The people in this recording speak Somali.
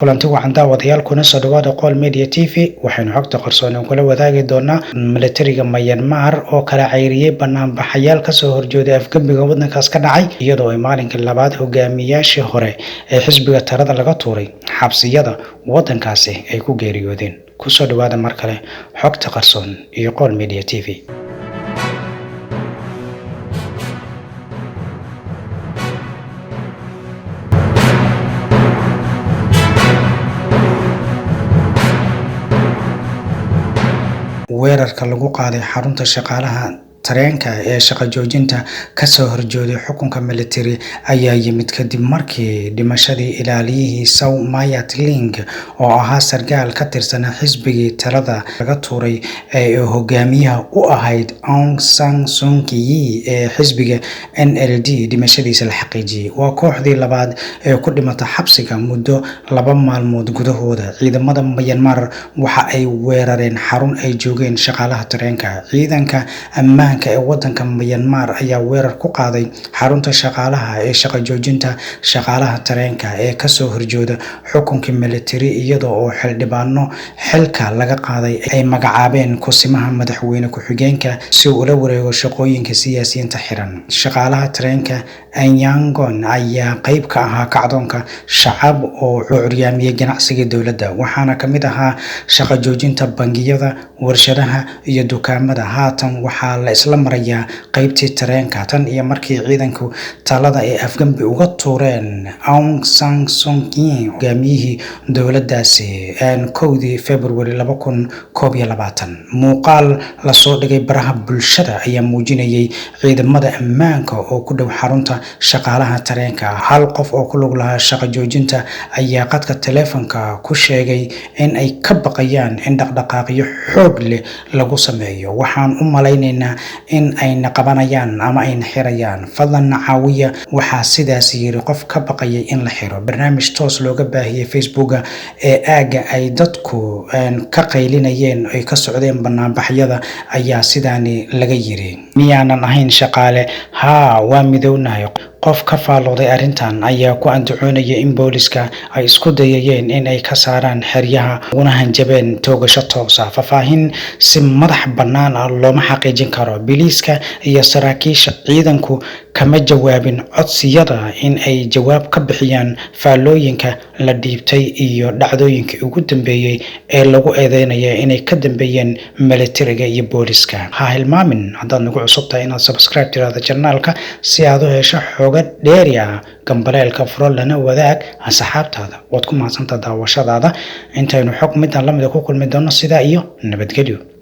Kulanti wacan daawadayaal, kuna soo dhawaada Qowl Media TV. Waxaynu xogta qarsoon kula wadaagi doonaa militariga Myanmar oo kala cayriyey banaanbaxayaal kasoo horjeeday afgembiga wadankaas ka dhacay, iyadoo ay maalinkii labaad hogaamiyaashii hore ee xisbiga talada laga tuuray xabsiyada wadankaasi ay ku geeriyoodeen. Kusoo dhawaada mar kale xogta qarsoon iyo Qowl Media TV. Weerarka lagu qaaday xarunta shaqaalaha tareenka ee shaqo joojinta kasoo horjeeday xukunka militari ayaa yimid kadib markii dhimashadii ilaaliyihii Saw Myat Ling, oo ahaa sarkaal ka tirsanaa xisbigii talada laga tuuray ee hogaamiyaha u ahayd Aung San Suu Kyi ee xisbiga NLD, dhimashadiisa la xaqiijiyey. Waa kooxdii labaad ee ku dhimata xabsiga muddo 2 maalmood gudahooda. Ciidamada Myanmar waxa ay weerareen xarun ay joogeen shaqaalaha tareenka. Ciidanka ammaanka ee wadanka Myanmar ayaa weerar ku qaaday xarunta shaqaalaha ee shaqo joojinta shaqaalaha tareenka ee kasoo horjeeda xukunkii militari, iyada oo xildhibaano xilka laga qaaday ay magacaabeen kusimaha madaxweyne ku-xigeenka si uu ula wareego shaqooyinka siyaasiyiinta xiran. Shaqaalaha tareenka Yangon ayaa qayb ka ahaa kacdoonka shacab oo curyaamiyey ganacsiga dowladda, waxaana ka mid ahaa shaqo joojinta bangiyada, warshadaha iyo dukaamada. Haatan waxaa la isla marayaa qaybtii tareenka tan iyo markii ciidanku talada ay afgembi uga tuureen Aung San Suu Kyi, hogaamiyihii dowladdaasi, 1dii February 2021. Muuqaal lasoo dhigay baraha bulshada ayaa muujinayay ciidamada ammaanka oo ku dhow xarunta shaqaalaha tareenka. Hal qof oo ku lug lahaa shaqo joojinta ayaa qadka taleefanka ku sheegay in ay ka baqayaan in dhaqdhaqaaqyo xoog leh lagu sameeyo. "Waxaan u malaynaynaa in ayna qabanayaan ama ayna xirayaan. Fadlan na caawiya," waxaa sidaas yiri qof ka baqayay in la xiro. Barnaamij toos looga baahiyey Facebooka ee aagga ay dadku ka qaylinayeen ay ka socdeen banaanbaxyada ayaa sidaani laga yiri: "Miyaanan ahayn shaqaale? Haa, waa midownahay." Qof ka faallooday arrintan ayaa ku andacoonaya in booliska ay isku dayayeen in ay ka saaraan xeryaha uguna hanjabeen toogasho toos ah. Faahfaahin si madax bannaan ah looma xaqiijin karo. Biliiska iyo saraakiisha ciidanku kama jawaabin codsiyada in ay jawaab ka bixiyaan faallooyinka la dhiibtay iyo dhacdooyinkii ugu dambeeyey ee lagu eedeynaya inay ka dambeeyeen militariga iyo booliska. Ha hilmaamin, haddaad nagu cusub tahay, inaad subscribe tiraahdo channelka si aad u hesho xogo dheeri ah. Gambaleelka furo, lana wadaag asxaabtaada. Waad ku mahadsantaha daawashadaada. Intaynu xog midaan lamida ku kulmi doono, sidaa iyo nabadgelyo.